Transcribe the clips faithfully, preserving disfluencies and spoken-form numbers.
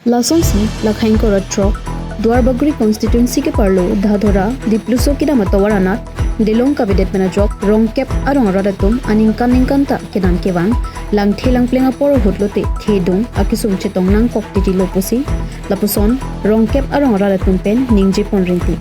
Lasonsi, la khaingkor atrok, Duarbagori constituency ke-arlo, Dadhora, Dipluso kedam atovar anat, Dilong kavedet pen ajok, Rongkep arong arat atum, aningkan ningkan ta, kedam kevang, langthe langpleng apor ahut lote, thedung, akesung chetong nangkok titilo pusi, lapuson, Rongkep arong arat atum pen, ningje pon rinti.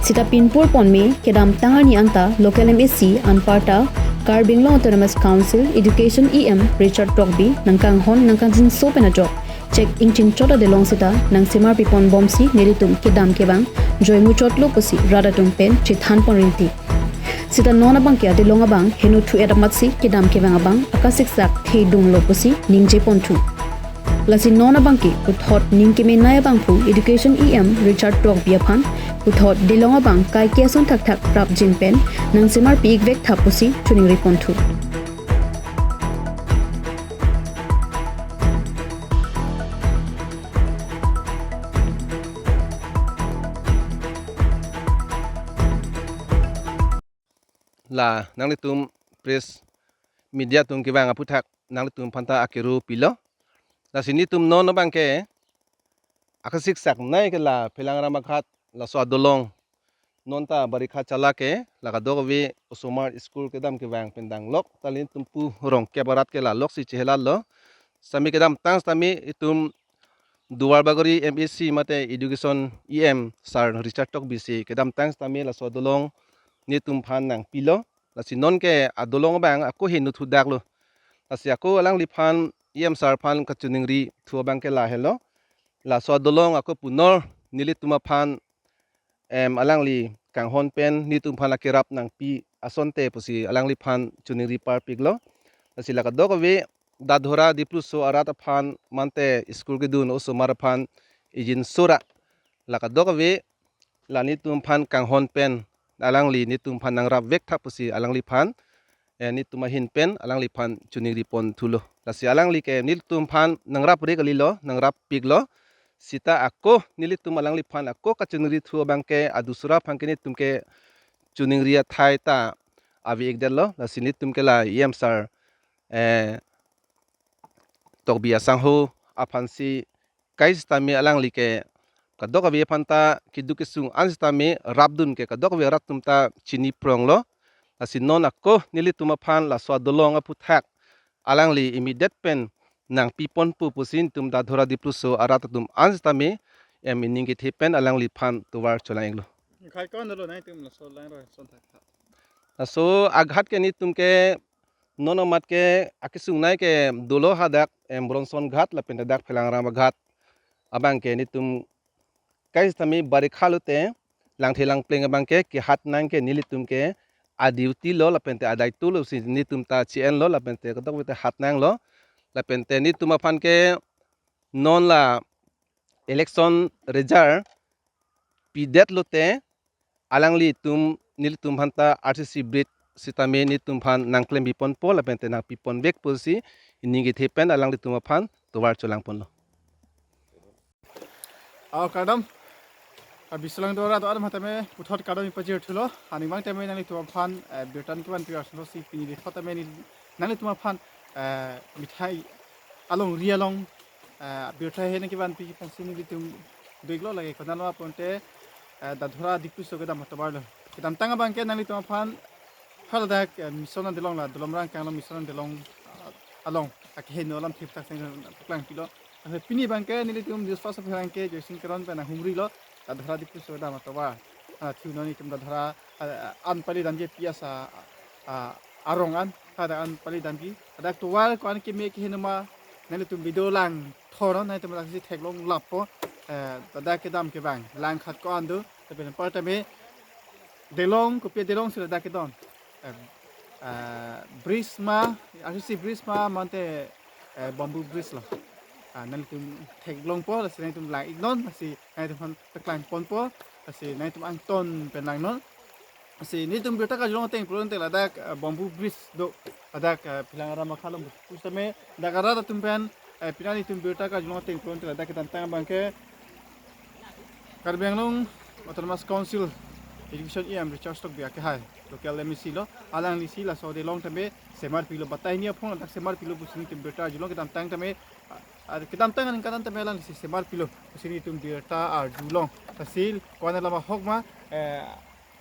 Sita pinpur ponme, kedamtang arni anta, local M A C, anparta, Karbi Anglong Autonomous Council, Education E M, Richard Tokbi, nangkanghon, nangkangjinso pen ajok, chek ingching chot adilong sita, nangsemar pipon bomsi, nelitum kedam kevang, joi muchotlo pusi, rat atum pen, chethan pon rinti. Sita non abangke adilong abang, heno thu-et amatsi, kedam kevang abang, akasiksak, thedunglo pusi, ningje ponthu. Lasi non abangke, puthot ning kemenei abangphu, Education E M, Richard Tokbi aphan, puthot dilong abang, kaike ason thakthak, prapjin pen, nangsemar pi-ik vek tha pusi, choningri ponthu. La nanglitum press media atum kevang aphuthak nanglitum aphanta akiru pilo. Lasi nelitum non abangke akasiksak nai ke la Phelang Ramaghat laso adolong non ta barikha chala ke la kadokave osomar school kedam kevang pen danglok ta nelitum pu Rongkep arat ke la loksi chehelatlo. Sitame kedamtang sitame itum Duarbagori M A C mate Education E M Sir Richard Tokbi si kedamtang sitame laso adolong nelitum aphan nangpilo. Lasi non ke adolong abang ako heno thudaklo. Lasi ako alangliphan E M Sir aphan kachoningri thu abangke lahelo. Laso adolong ako punor nelitum aphan em, alangli kanghon pen nelitum aphan la kerap nangpi asonte pusi alangliphan choningri parpiklo. Lasi la kadokave Dadhora Dipluso arat aphan mate school kedun osomar aphan ijin sura. La kadokave la nelitum aphan kanghon pen alangli nelitum aphan nangrap vek tha pusi alangliphan eh, nelitum ahin pen alangliphan choningri ponthulo. Lasi alangli ke nelitum aphan nangrap re kalilo, nangrap piklo. Sita ako nelitum alangliphan ako kachoningri thu abangke adusra aphan ke nelitum ke choningri athai ta ave-ikdetlo. Lasi nelitum ke la E M Sir eh, Tokbi asangho aphansi kai sitame alangli ke kadokave aphanta keduk kesung an sitame rapdun ke kadokave arat atum ta chini pronglo. Lasi non ako nelitum aphan laso adolong aphuthak alangli immediate pen nangpi ponpo pusi nelitum Dadhora Dipluso arat atum an sitame em ining kethe pen alangliphan tovar cholang-iklo. Khai ko-an dolo nangtum laso langroi ason thakthak. Laso aghat ke nelitum ke non amat ke akesung nai ke dolo hadak em Bronson Ghat lapen dak Phelang Ramaghat abangke nelitum kai sitame barikha lote langthe langpleng abangke kehat nang ke nelitum ke a-duty lo lapen te adaitulo si nelitum ta chi-enlo lapen te kadokave te hat nanglo lapen te nelitum aphan ke non la election result pidet lote alanglitum nelitum aphanta R C C bridge sitame nelitum aphan nangklempi ponpo lapen te nangpi pon vek pusi ining kethe pen alanglitum aphan tovar cholang ponlo. Aw kardom. Karbi Anglong Dora do adam hatame puthot kardom ipajir thulo. Aning abang tame nanglitum aphan eh, birta kevan pi arsenal si pini di thot tame ni nanglitum aphan eh, mithai along ri along eh, birta he nangkevan pi aphansi nelitum do-iklo lake konatlo pulote eh, Dadhora Dipluso kedam atovar lo. Kedamtang abangke nanglitum aphan haladak eh, mission an dilong la Dolomrang Kanglo mission an dilong ah, along akeheno alam thip thak seng paklang pilo. Ase pini abangke nelitum news first of ke Joysing Teron pen humrilo Dadhora Dipluso kedam atovar. Ah, thu non itum Dadhora ah, an pali damji pi asa ah, arong an hadak an pali damji. Hadak tovar ko-an keme keheno ma nanglitum video langthor non nanglitum adak si theklong lapo. Eh, hadak kedam kevang langkhat ko-an do. Tapi anparta me dilong kopi dilong si hadak kedon. Eh, eh, bridge ma, R C C bridge ma mate eh, bamboo bridge lo. Ah, nanglitum theklongpo, lasi nanglitum lang-iknon, lasi nanglitum aphan paklang ponpo, lasi nanglitum angton pen langnon. Lasi nelitum birta kachelong ateng pulote ladak eh, bamboo bridge do, ladak eh, Phelang Ramaghat along pusitame dak arat atum pen eh, pini nelitum birta kachelong ateng pulote ladak kedamtang abangke Karbi Anglong Autonomous Council Education E M Richard Tokbi akehai local M A C lo, alangli si laso dilong tame semar pilo, batai ni aphong ladak semar pilo pusi nelitum birta kachelong kedamtang tame ah, Ar kedamtang aningkan an tame alanglisi semar pilo pusi nelitum birta arjulong. Lasi ko-an alam ahok ma, eh,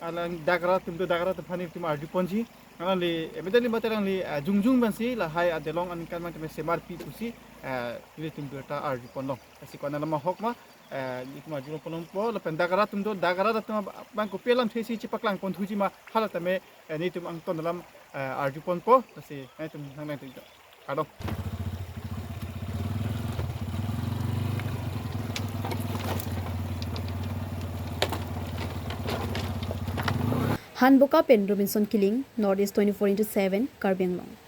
alang dak rat atum do, dak rat atum aphan nelitum arju ponji. Alangli, eh, immediately mate alangli, eh, jongjung pensi lahai adelong aningkan abang tame semar pi pusi, eh, nelitum birta arju ponlong. Lasi ko-an alam ahok ma, eh, nelitum arjulong ponlongpo, lapen dak rat atum do, dak rat atum abang kopi alamthesi chepaklang ponthuji ma hala tame, eh, nelitum angton alam, eh, arju ponpo. Lasi nelitum nangnang tu. Kardom. Hanboka pen Robinson Killing, North East twenty-four into seven, Karbi Anglong.